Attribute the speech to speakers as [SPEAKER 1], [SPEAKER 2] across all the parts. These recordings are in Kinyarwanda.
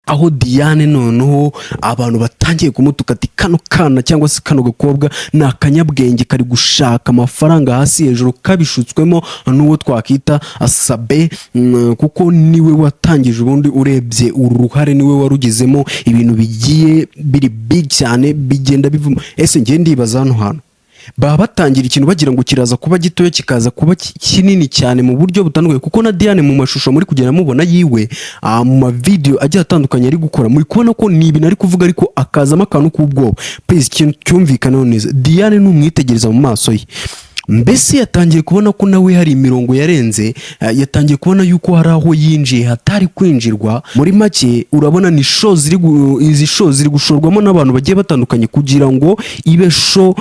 [SPEAKER 1] Aho Diane noneho abantu batangiye kumutuka ati kano kana cyangwa se kano gakobwa ni akanyabwenge, kari gushaka amafaranga hasi hejuru, kabishutswemo n'uwo twakita Sabe, kuko niwe watangije. Ubundi urebye uru ruhare niwe warugizemo. Ibintu bigiye biri big cyane, bigenda bivamo. Ese ngiye ndibaza, hano hantu baba batangira ikintu bagira ngo kiraza kuba gitoya, kikaza kuba kinini cyane mu buryo butandukanye, kuko na Diane mu mashusho muri kugenda mubona yiwe, mu mavideo agiye atandukanye ari gukora, muri kubona ko ni ibintu ari kuvuga ariko akazamo akantu k'ubwoba. Please, ikintu cyumvikaneho neza, Diane numwitegereza mu maso ye, mbese yatangiye kubona ko nawe hari imirongo yarenze, yatangiye kubona yuko hari aho yinjiye hatari kwinjirwa. Muri make urabona ni show ziri izi show ziri gushorwamo n'abantu bagiye batandukanye kugira ngo ibe show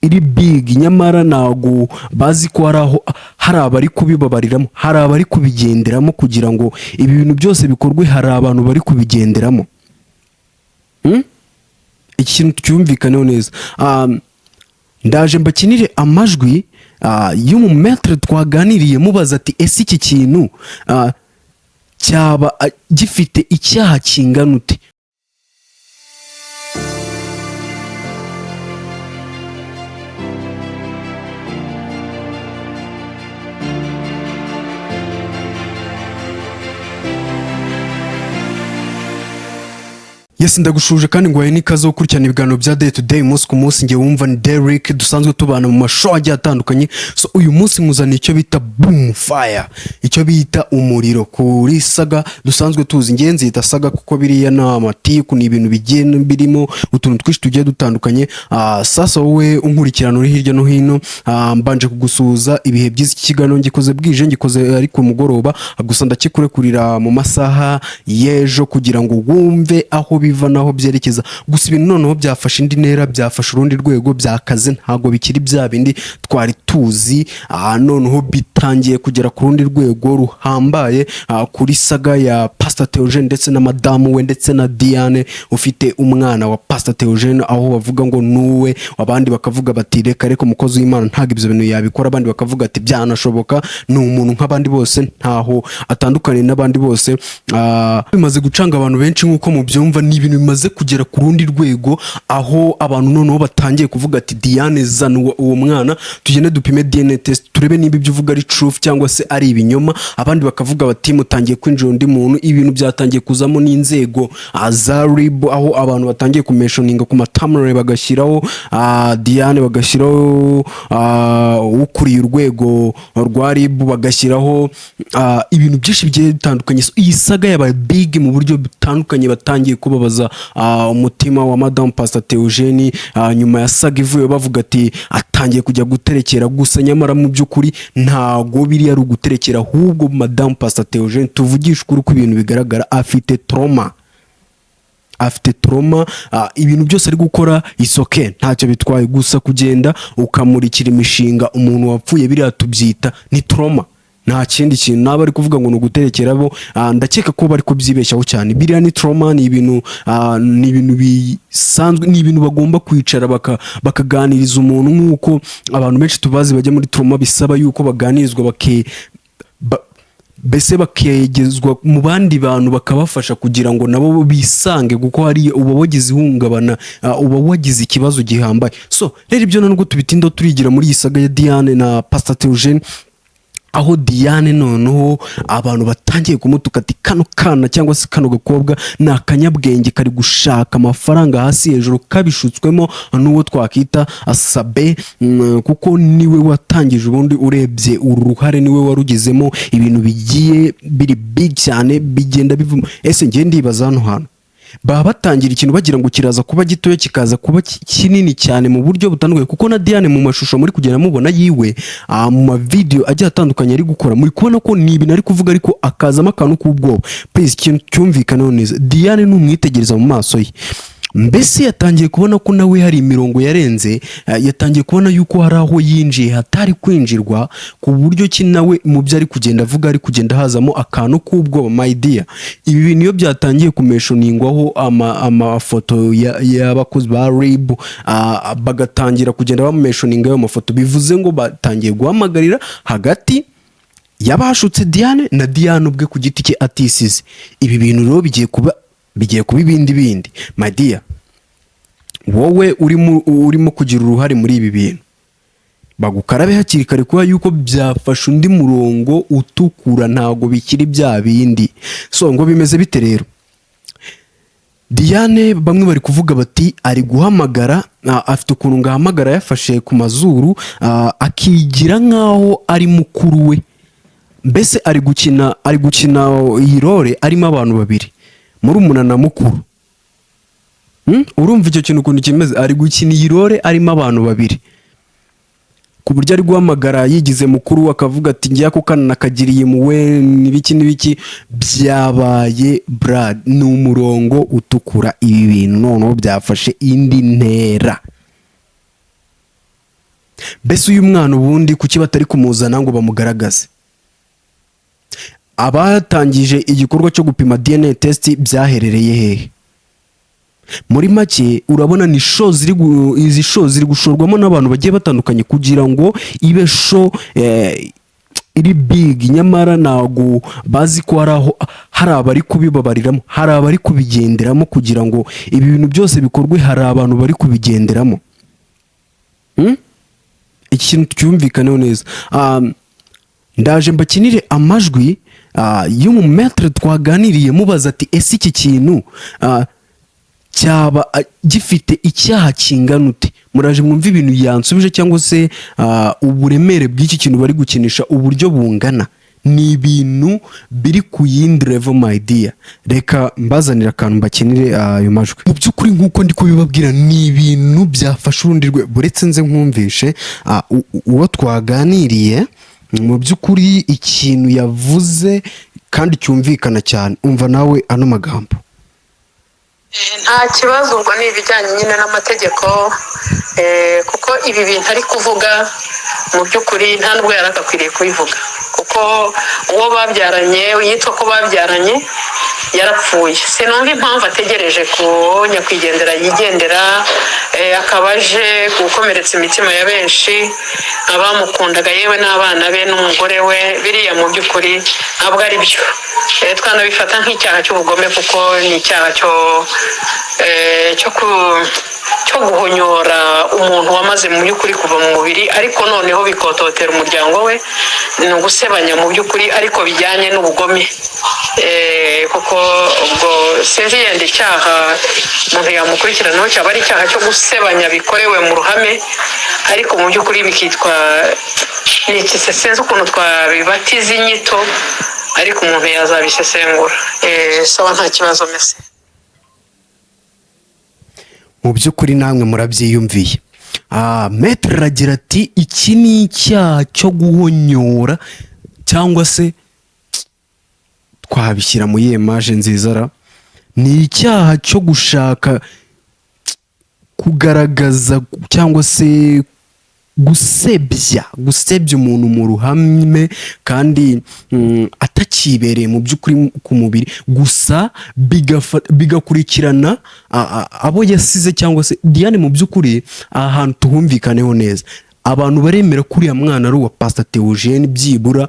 [SPEAKER 1] iri big, nyamara ntago bazi ko hari aho hari abari kubibabariramo, hari abari kubigenderamo. Kugira ngo ibi bintu byose bikorwe, hari abantu bari kubigenderamo. Ikintu cyumvikaneho neza. Ndaje mbakinire amajwi y'umumaître twaganiriye, mubaza ati: "Ese iki kintu cyaba gifite icyaha kingana ute?" Yes, ndagushuje kandi nguhaye n'ikaze wo gukurikirana ibiganiro bya day to day, umunsi ku munsi. Ngiye wumva ni Derrick, dusanzwe tubana mu mashow agiye atandukanye. So uyu munsi nkuzaniye icyo bita boom fire, icyo bita umuriro kuri saga dusanzwe tuzi. Ngiye nzita saga kuko biriya ni amatiku, ni ibintu bigiye birimo utuntu twinshi tugiye dutandukanye. Sasa wowe unkurikirana uri hirya no hino, mbanje kugusuhuza, ibihe byiza. Iki kiganiro ngikoze bwije, ngikoze ari ku mugoroba, gusa ndakikurekurira mu masaha y'ejo kugira ngo wumve aho biva n'aho byerekeza. Gusa ibintu noneho byafashe indi ntera, byafashe urundi rwego, byakaze, ntabwo bikiri bya bindi twari tuzi. Noneho bitangiye kugera ku rundi rwego ruhambaye, kuri saga ya Pastor Theogene ndetse na madamu we ndetse na Diane ufite umwana wa Pastor Theogene, aho bavuga ngo nuwe, abandi bakavuga bati: "Reka reka, umukozi w'Imana ntabwo ibyo bintu yabikora." Abandi bakavuga ati: "Byanashoboka, ni umuntu nk'abandi bose, ntaho atandukaniye n'abandi bose." Bimaze gucanga abantu benshi nk'uko mubyumva. Ni ibintu bimaze kugera ku rundi rwego, aho abantu noneho batangiye kuvuga ati: "Diane, zana uwo mwana tugende dupime DNA test, turebe niba ibyo uvuga ari truth cyangwa se ari ibinyoma." Abandi bakavuga bati: "Mutangiye kwinjira undi muntu." Ibintu byatangiye kuzamo n'inzego za RIB, aho abantu batangiye kumentioninga ku matamure, bagashyiraho Diane, bagashyiraho ukuriye urwego rwa RIB, bagashyiraho ibintu byinshi bigiye bitandukanye. So, iyi saga yabaye big mu buryo butandukanye. Batangiye kubabaza umutima wa Madame Pastor Theogene, nyuma ya saga ivuye, bavuga ati atangiye kujya guterekera. Gusa nyamara mu by'ukuri ntago biriya ari uguterekera, ahubwo Madame Pastor Theogene, tuvugishe ukuri, uko ibintu bigaragara, afite trauma, afite trauma. Ibintu byose ari gukora isoke ntacyo bitwaye, gusa kugenda ukamurikira imishinga umuntu wapfuye, biriya tubyita ni trauma, nta kindi kintu. Naba ari kuvuga ngo ni uguterekera bo, ndakeka ko bari kubyibeshyaho cyane. Biriya ni trauma, ni ibintu bisanzwe, ni ibintu bagomba kwicara bakaganiriza umuntu, nk'uko abantu benshi tubazi bajya muri trauma bisaba yuko baganirizwa, mbese bakegezwa mu bandi bantu bakabafasha kugira ngo nabo bisange, kuko hari uba wagize ihungabana, uba wagize ikibazo gihambaye. So rero ibyo nubwo tubitindaho, turigira muri iyi saga ya Diane na Pastor Theogene, aho Diane noneho abantu batangiye kumutuka ati kano kana cyangwa se kano gakobwa ni akanyabwenge, kari gushaka amafaranga hasi hejuru, kabishutswemo n'uwo twakita Sabe, kuko niwe watangije. Ubundi urebye uru ruhare niwe warugizemo. Ibintu bigiye biri big cyane, bigenda bivamo. Ese ngiye ndibaza, hano hantu baba batangira ikintu bagira ngo kiraza kuba gitoya, kikaza kuba kinini cyane mu buryo butandukanye, kuko na Diane mu mashusho muri kugenda mubona yiwe, mu mavideo agiye atandukanye ari gukora, muri kubona ko ni ibintu ari kuvuga ariko akazamo akantu k'ubwoba. Please, ikintu cyumvikaneho neza, Diane numwitegereza mu maso ye, mbese yatangiye kubona ko nawe hari imirongo yarenze, yatangiye kubona yuko hari aho yinjiye hatari kwinjirwa, ku buryo ki nawe mu byo ari kugenda avuga ari kugenda hazamo akantu k'ubwoba. My dear, ibi bintu iyo byatangiye kumentioningwaho amafoto y'abakozi ba RIB, bagatangira kugenda bamentioninga ayo mafoto, bivuze ngo batangiye guhamagarira hagati Yabashutse Diane na Diane ubwe ku giti cye atisize. Ibi bintu rero bigiye kuba ibindi bindi. My dear, wowe urimo kugira uruhare muri ibi bintu, bagukarabe hakiri kare, kubera yuko byafashe undi murongo utukura, ntabwo bikiri bya bindi. So ngo bimeze bite rero? Diane, bamwe bari kuvuga bati ari guhamagara, afite ukuntu ngo ahamagara yafashe ku mazuru, akigira nk'aho ari mukuru we. Mbese ari gukina iyi role arimo abantu babiri, murumuna na mukuru. Urumva icyo kintu ukuntu kimeze? Ari gukina iyi role arimo abantu babiri, ku buryo ari guhamagara yigize mukuru, akavuga ati: "Ngiye ako kana nakagiriye impuhwe," n'ibiki n'ibiki. Byabaye brad, ni umurongo utukura. Ibi bintu noneho byafashe indi ntera. Mbese uyu mwana ubundi kuki batari kumuzana ngo bamugaragaze? Abatangije igikorwa cyo gupima DNA test byaherereye hehe? Muri make urabona ni show izi show ziri gushorwamo n'abantu bagiye batandukanye kugira ngo ibe show iri big, nyamara ntabwo bazi ko hari aho hari abari kubibabariramo, hari abari kubigenderamo. Kugira ngo ibi bintu byose bikorwe, hari abantu bari kubigenderamo. Iki kintu cyumvikaneho neza. Ndaje mbakinire amajwi y'umumaître twaganiriye, mubaza ati: "Ese iki kintu cyaba gifite icyaha kingana ute?" Muraje mwumve ibintu yansubije, cyangwa se uburemere bw'iki kintu bari gukinisha uburyo bungana. Ni ibintu biri ku yindi level, my dear. Reka mbazanire akantu, mbakinire ayo majwi. Mu by'ukuri, nk'uko ndi kubibabwira, ni ibintu byafashe urundi rwego. Buretse nze nkumvishe uwo twaganiriye, mu by'ukuri ikintu yavuze kandi cyumvikana cyane. Umva nawe ano magambo.
[SPEAKER 2] Nta kibazo, ubwo ni ibijyanye nyine n'amategeko, kuko ibi bintu ari kuvuga mu by'ukuri nta nubwo yari agakwiriye kubivuga, kuko uwo babyaranye, yitwa ko babyaranye, yarapfuye. Sinumva impamvu ategereje ko nyakwigendera yigendera, akaba aje gukomeretsa imitima ya benshi abamukundaga, yewe n'abana be n'umugore we. Biriya mu by'ukuri ntabwo ari byo. Twanabifata nk'icyaha cy'ubugome, kuko ni icyaha cyo guhonyora umuntu wamaze mu by'ukuri kuva mu mubiri, ariko noneho bikototera umuryango we. Ni ugusebanya mu by'ukuri, ariko bijyanye n'ubugome. Kuko ubwo sinzi yenda icyaha umuntu yamukurikiranaho cyaba ari icyaha cyo gusebanya bikorewe mu ruhame, ariko mu by'ukuri bikitwa ni iki se? Sinzi ukuntu twabibatiza inyito, ariko umuntu yazabisesengura. Sawa, nta kibazo, mese.
[SPEAKER 1] Mu by'ukuri namwe murabyiyumviye. Maître aragira ati: "Iki ni icyaha cyo guhonyora," cyangwa se twabishyira mu image nziza ra, ni icyaha cyo gushaka kugaragaza cyangwa se gusebya umuntu mu ruhame kandi atakibereye mu by'ukuri ku mubiri gusa, bigakurikirana abo yasize cyangwa se Diane. Mu by'ukuri aha hantu tuhumvikaneho neza. Abantu baremera ko uriya mwana ari uwa Pastor Theogene byibura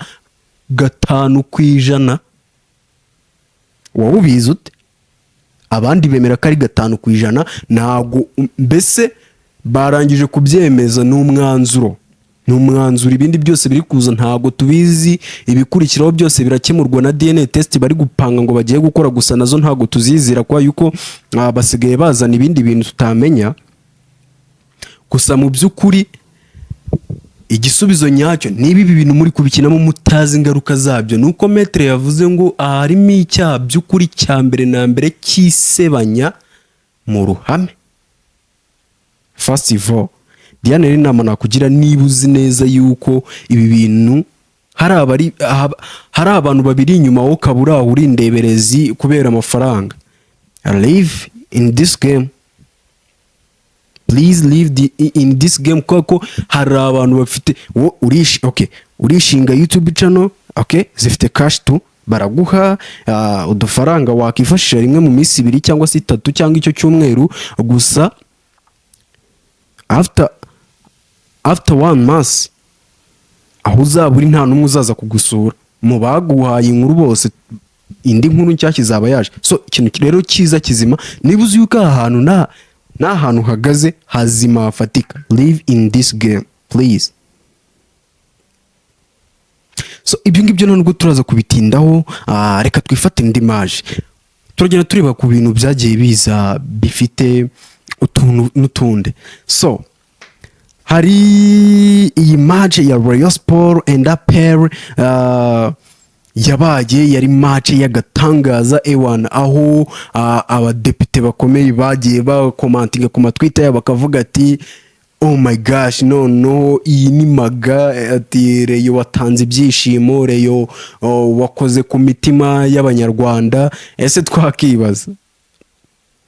[SPEAKER 1] 5%. Wowe ubizi ute? Abandi bemera ko ari 5%. Ntabwo mbese barangije kubyemeza, ni umwanzuro, ni umwanzuro. Ibindi byose biri kuza ntabwo tubizi. Ibikurikiraho byose birakemurwa na DNA test bari gupanga ngo bagiye gukora, gusa nazo ntabwo tuzizira kwa yuko basigaye bazana ibindi bintu tutamenya. Gusa mu by'ukuri igisubizo nyacyo, niba ibi bintu muri kubikinamo mutazi ingaruka zabyo, ni uko maître yavuze ngo harimo icyaha by'ukuri cya mbere na mbere cy'isebanya mu ruhame. First of all, Diane, rero inama nakugira, niba uzi neza yuko ibi bintu hari abantu babiri inyuma, wowe ukaba uri aho uri indeberezi kubera amafaranga, leave in this game, please leave in this game, kubera ko hari abantu bafite wo okay, urishinga YouTube channel, okay, zifite cash tu, baraguha udufaranga wakifashisha rimwe mu minsi 2 cyangwa se 3 cyangwa icyo cyumweru gusa. After one month, aho uzaba uri nta n'umwe uzaza kugusura. Mu baguhaye inkuru bose, indi nkuru nshyashya izaba yaje. So ikintu rero cyiza kizima, niba uzi yuko aha hantu nta hantu uhagaze hazima hafatika, live in this game, please. So ibyo ngibyo ntabwo turaza kubitindaho. Reka twifate indi image. Turagenda tureba ku bintu byagiye biza bifite utuntu n'utundi. So hari iyi match ya Rayon Sport and APR yabaye, yari match y'agatangaza ewana, aho abadepite bakomeye bagiye bakomantinga ku matwita yabo, bakavuga ati: "Oh my gosh, noneho iyi ni maga." Ati: "Rayon watanze ibyishimo, Rayon, oh, wakoze ku mitima y'Abanyarwanda." Ese twakibaza,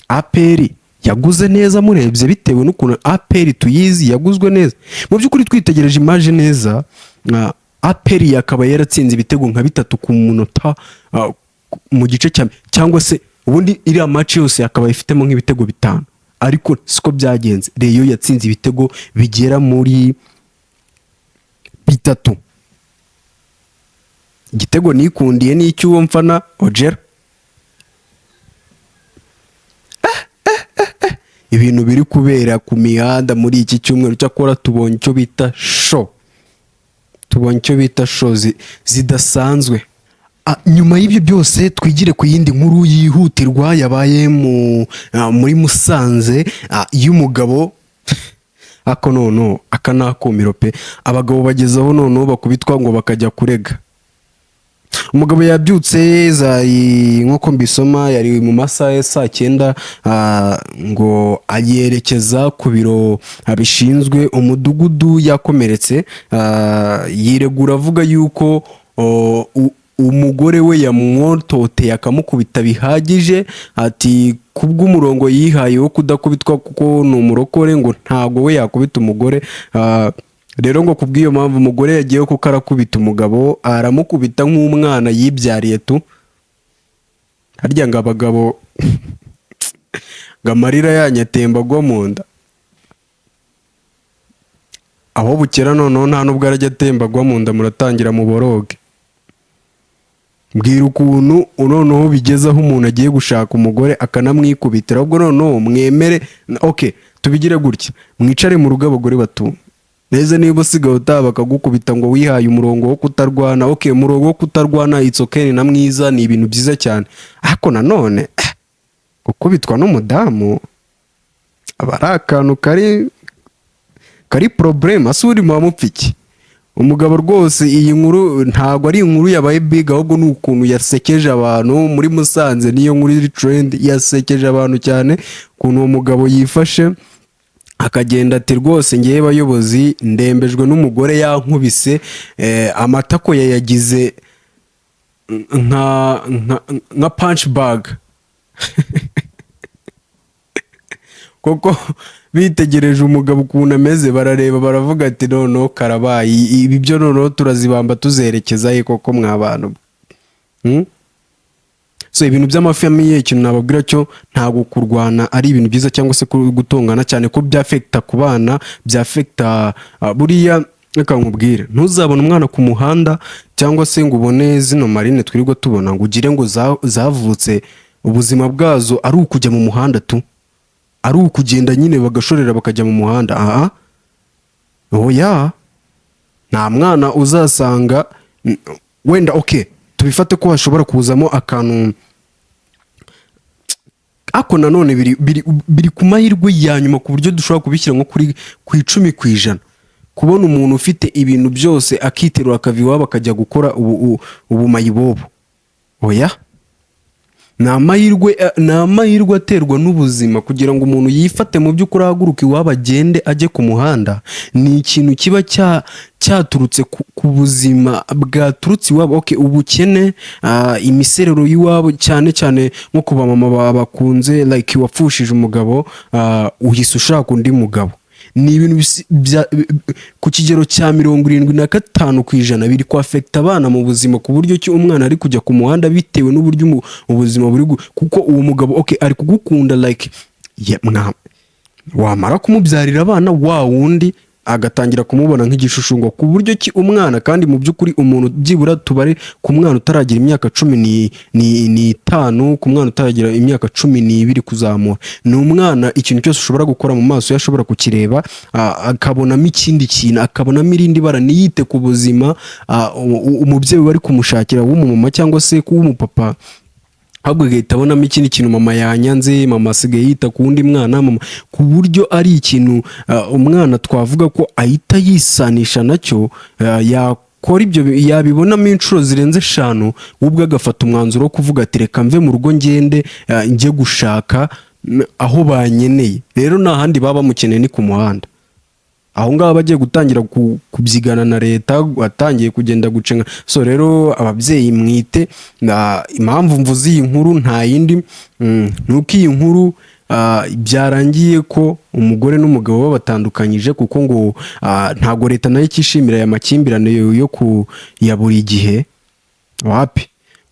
[SPEAKER 1] APR yaguze neza? Murebye bitewe n'ukuntu APR tuyizi, yaguzwe neza mu by'ukuri? Twitegereje image neza, APR yakaba yaratsinze ibitego nka bitatu ku munota, mu gice cya, cyangwa se ubundi iriya match yose yakaba ifitemo nk'ibitego bitanu, ariko siko byagenze. Rayon yatsinze ibitego bigera muri bitatu. Igitego nikundiye ni icy'uwo mfana Ojera. Ibintu biri kubera ku mihanda muri iki cyumweru, cyakora tubonye icyo bita show, tubonye icyo bita show zidasanzwe. Nyuma y'ibyo byose, twigire ku yindi nkuru yihutirwa yabaye muri Musanze, y'umugabo. Ako noneho aka ni akumiro pe! Abagabo bagezeho noneho bakubitwa ngo bakajya kurega. Umugabo yabyutse zari, nk'uko mbisoma, yari mu masaha ya saa 9, ngo ayerekeza ku biro bishinzwe umudugudu yakomeretse, yiregura avuga yuko umugore we yamwototeye akamukubita bihagije. Ati kubw'umurongo yihaye wo kudakubitwa, kuko ni umurokore, ngo ntabwo we yakubita umugore. Rero ngo kubw'iyo mpamvu umugore yagiye kuko arakubita umugabo, aramukubita nk'umwana yibyariye tu. Harya ngo abagabo ngo amarira yanyu atemba agwa mu nda. Aho bukera noneho nta nubwo arajya atemba agwa mu nda, muratangira muboroge. Mbwira ukuntu noneho bigeze aho umuntu agiye gushaka umugore akanamwikubitira. Ahubwo noneho mwemere, ok, tubigire gutya: mwicare mu rugo, abagore batunga neza. Niba usigaye utaha bakagukubita ngo wihaye umurongo wo kutarwana, ok, umurongo wo kutarwana, it's okay, ni na mwiza, ni ibintu byiza cyane. Ariko nanone gukubitwa n'umudamu aba ari akantu kari problème. Ase uri muba mupfa iki? Umugabo rwose, iyi nkuru ntabwo ari inkuru yabaye big, ahubwo ni ukuntu yasekeje abantu muri Musanze. Niyo nkuru iri trend, yasekeje abantu cyane, ukuntu uwo mugabo yifashe akagenda ati: "Rwose ngewe bayobozi, ndembejwe n'umugore, yankubise, amatako yayagize nka punch bag." Koko bitegereje umugabo ukuntu ameze, barareba baravuga ati: "Noneho karabaye, ibi byo noneho turazibamba tuzerekeza he koko mwa bantu?" So ibintu by'amafamiye, ikintu nababwira cyo, ntabwo kurwana ari ibintu byiza cyangwa se gutongana cyane, ko byafekita ku bana, byafekita buriya. Reka nkubwire, ntuzabone umwana ku muhanda cyangwa se ngo ubone zino marine twirirwa tubona ngo ugire ngo zavutse ubuzima bwazo ari ukujya mu muhanda tu, ari ukugenda nyine bagashorera bakajya mu muhanda. Aha oya, nta mwana uzasanga wenda, ok, tubifate ko hashobora kuzamo akantu, ariko nanone biri ku mahirwe ya nyuma, ku buryo dushobora kubishyira nko kuri ku 10%. Kubona umuntu ufite ibintu byose akiterura akava iwabo akajya gukora ubumayibobo, oya, ni amahirwe aterwa n'ubuzima. Kugira ngo umuntu yifate mu by'ukuri, ahaguruke iwabo agende ajye ku muhanda, ni ikintu kiba cyaturutse ku buzima bwaturutse iwabo. Okay, ubukene, imiserero y'iwabo, cyane cyane nko ku bamama bakunze, like wapfushije umugabo, uhise ushaka undi mugabo. Ni ibintu ku kigero cya 75% biri kwafekita abana mu buzima, ku buryo ki umwana ari kujya ku muhanda bitewe n'uburyo ubuzima buri kuko uwo mugabo, okay, ari kugukunda, like wamara kumubyarira abana wa wundi. Agatangira kumubona nk'igishushanyo, ku buryo ki umwana, kandi mu by'ukuri umuntu byibura tubare ku mwana utaragira imyaka 15, ku mwana utaragira imyaka 12 kuzamura, ni umwana ikintu cyose ushobora gukora mu maso ye ashobora kukireba, akabonamo ikindi kintu, akabonamo irindi bara, ntiyite ku buzima umubyeyi we ari kumushakira w'umumama cyangwa se w'umupapa, ahubwo agahita abonamo ikindi kintu: mama yanyanze, mama asigaye yita ku wundi mwana, mama, ku buryo ari ikintu umwana twavuga ko ahita yisanisha nacyo. Yakora ibyo, yabibonamo inshuro zirenze eshanu, we ubwe agafata umwanzuro wo kuvuga ati: "Reka mve mu rugo ngende, njye gushaka aho banyeneye." Rero nta handi baba bamukeneye, ni ku muhanda. Aho ngaho bagiye gutangira kubyigana na leta, atangiye kugenda gucenga. So rero ababyeyi mwite impamvu mvuze iyi nkuru nta yindi, ni uko iyi nkuru byarangiye ko umugore n'umugabo babatandukanyije, kuko ngo ntabwo leta nayo ikishimira aya makimbirane yo ku ya buri gihe. Wapi,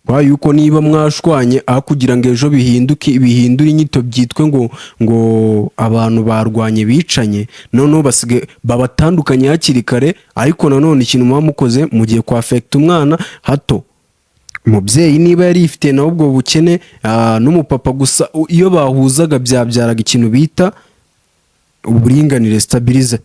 [SPEAKER 1] kwa yuko niba mwashwanye, aho kugira ngo ejo bihinduke, bihindure inyito, byitwe ngo abantu barwanye, bicanye, noneho basigaye babatandukanye hakiri kare. Ariko nanone ikintu muba mukoze mugiye kwaffecta umwana hato. Umubyeyi niba yari yifitiye nawe ubwo bukene, n'umupapa gusa, iyo bahuzaga byabyaraga ikintu bita uburinganire, stabilize.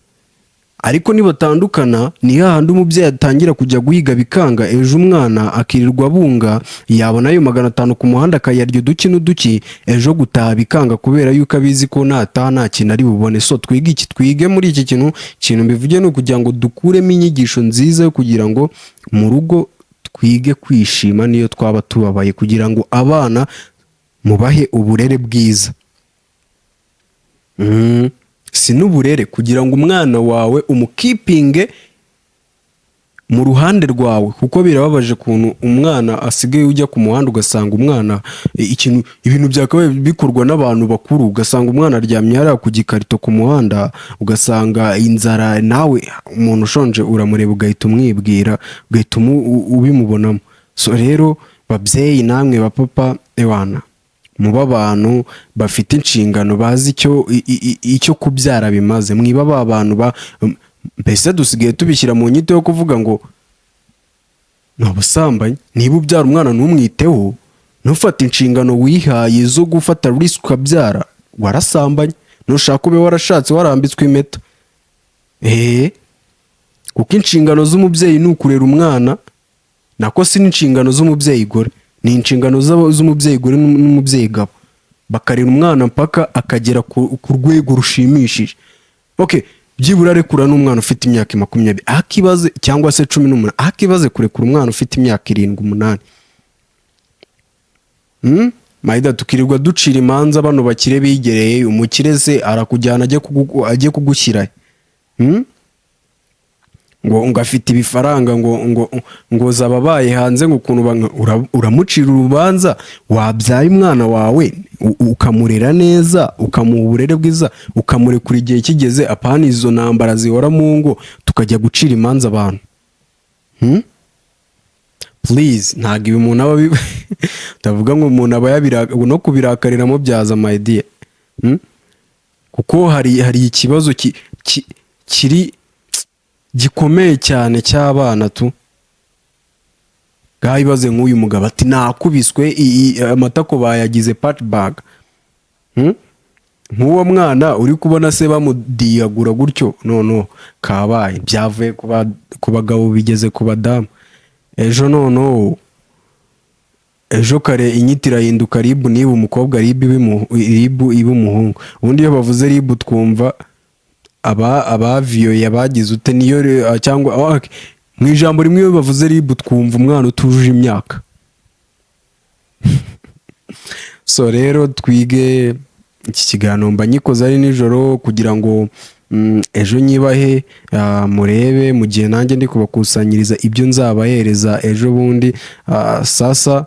[SPEAKER 1] Ariko nibatandukana, ni hahandi umubyeyi atangira kujya guhiga bikanga, ejo umwana akirirwa abunga, yabona ayo 500 ku muhanda akayarya uduki n'uduki, ejo gutaha bikanga kubera yuko abizi ko nataha nta kintu ari bubone. So twige iki? Twige muri iki kintu mbivuge ni ukugira ngo dukuremo inyigisho nziza yo kugira ngo mu rugo twige kwishima niyo twaba tubabaye, kugira ngo abana mubahe uburere bwiza. Si n'uburere, kugira ngo umwana wawe umukeepinge mu ruhande rwawe, kuko birababaje ukuntu umwana asigaye ujya ku muhanda ugasanga umwana ikintu, ibintu byakabaye bikorwa n'abantu bakuru, ugasanga umwana aryamye hariya ku gikarito ku muhanda, ugasanga inzara, nawe umuntu ushonje uramureba ugahita umwibwira, ugahita ubimubonamo. So rero babyeyi namwe bapapa, ewana muba abantu bafite inshingano, bazi icyo icyo kubyara bimaze. Mwiba ba bantu ba mbese dusigaye tubishyira mu nyito yo kuvuga ngo ni ubusambanyi. Niba ubyara umwana ntumwiteho, ntufate inshingano wihaye zo gufata risk ukabyara, warasambanye. Nushaka ube warashatse, warambitswe impeta, kuko inshingano z'umubyeyi ni ukurera umwana. Nako si n'inshingano z'umubyeyi gore, ni inshingano z'umubyeyi gore n'umubyeyi gabo, bakarera umwana mpaka akagera ku rwego rushimishije. Okay, byibura rekura n'umwana ufite imyaka 20 akibaze, cyangwa se 18 akibaze kurekura umwana ufite imyaka 7, 8. Mayida, tukirirwa ducira imanza bano bakire bigereye. Umukire se arakujyana ajye kugushyira he? Ngo afite ibifaranga, ngo zababaye hanze, ngo ukuntu uramucira urubanza. Wabyaye umwana wawe, ukamurera neza, ukamuha uburere bwiza, ukamurekura igihe kigeze, apana izo ntambara zihora mu ngo, tukajya gucira imanza abantu. Please, ntabwo ibi umuntu aba ndavuga ngo umuntu aba yabiraka no kubirakariramo byaza, my dear. Kuko hari ikibazo kiri gikomeye cyane cy'abana tu. Ngaho ibaze nk'uyu mugabo ati: "Nakubiswe, amatako bayagize punch bag." Nk'uwo mwana uri kubona se bamudiyagura gutyo, noneho kabaye byavuye ku bagabo bigeze ku badamu. Ejo noneho ejo kare inyito irahinduka ribu. Niba umukobwa ribu ribu iba umuhungu. Ubundi iyo bavuze ribu twumva aba abaviyoye, abagize ute, niyo cyangwa okay. Mu ijambo rimwe, iyo bavuze ribu twumva umwana utujuje imyaka. So rero twige. Iki kiganiro mba nyikoze ari nijoro kugira ngo ejo nyibahe, murebe mu gihe nanjye ndi kubakusanyiriza ibyo nzabahereza ejo bundi. Sasa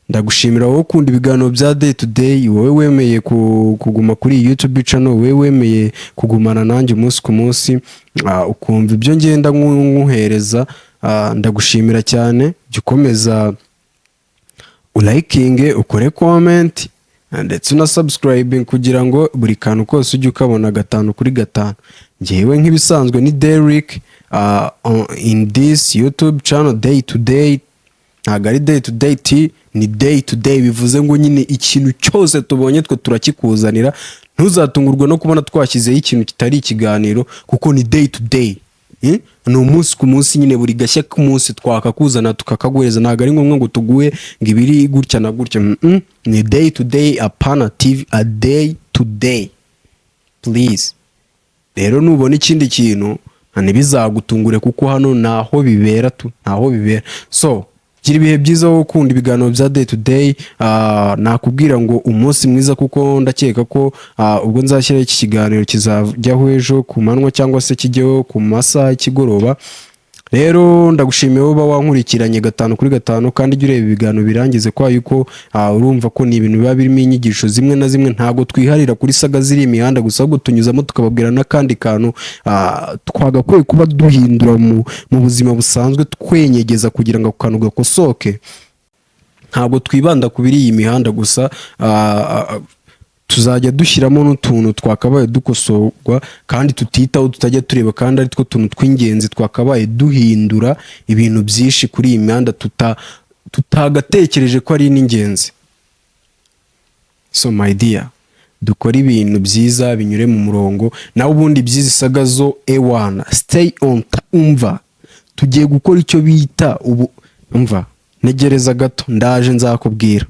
[SPEAKER 1] ndagushimira wowe ukunda ibiganiro bya day to day, wowe wemeye kuguma kuri iyi YouTube channel, wowe wemeye kugumana nanjye umunsi ku munsi, ukumva ibyo ngenda nkuhereza. Ndagushimira cyane. Jya ukomeza urayikinge, ukore comment ndetse una subscribe kugira ngo buri kantu kose ujye ukabona gatanu kuri gatanu. Ngewe nk'ibisanzwe ni Derrick, in this YouTube channel Day to Day. Ntabwo ari Day to Day T, ni Day to Day. Bivuze ngo nyine ikintu cyose tubonye twe turakikuzanira. Ntuzatungurwe no kubona twashyizeho ikintu kitari ikiganiro, kuko ni day to day. Ni umunsi ku munsi nyine, buri gashya k'umunsi twakakuzana tukakaguhereza. Ntabwo ari ngombwa ngo tuguhe ngo ibiri gutya na gutya. Ni day to day, apana TV, a day to day, please. Rero nubona ikindi kintu ntibizagutungure, kuko hano naho bibera tu, ntaho bibera. So gira ibihe byiza wo gukunda ibiganiro bya Day to Day. Nakubwira ngo umunsi mwiza, kuko ndakeka ko ubwo nzashyiraho iki kiganiro kizajyaho ejo ku manywa cyangwa se kijyeho ku masaha y'ikigoroba. Rero ndagushimiye uba wankurikiranye gatanu kuri gatanu, kandi jya ureba ibiganiro birangize, kwa yuko urumva ko ni ibintu biba birimo inyigisho zimwe na zimwe. Ntabwo twiharira kuri saga ziri imihanda gusa, ahubwo tunyuzamo tukababwira n'akandi kantu twagakwiye kuba duhindura mu buzima busanzwe, twenyegeza kugira ngo ako kantu gakosoke. Ntabwo twibanda ku biri iyi mihanda gusa, tuzajya dushyiramo n'utuntu twakabaye dukosorwa kandi tutitaho, tutajya tureba, kandi ari two tuntu tw'ingenzi twakabaye duhindura ibintu byinshi kuri iyi mihanda tutagatekereje ko ari n'ingenzi. So my dear, dukore ibintu byiza binyure mu murongo. Nawe ubundi byiza saga zo ewana, stay on. Umva, tugiye gukora icyo bita ubu. Umva, ntegereza gato, ndaje nzakubwira.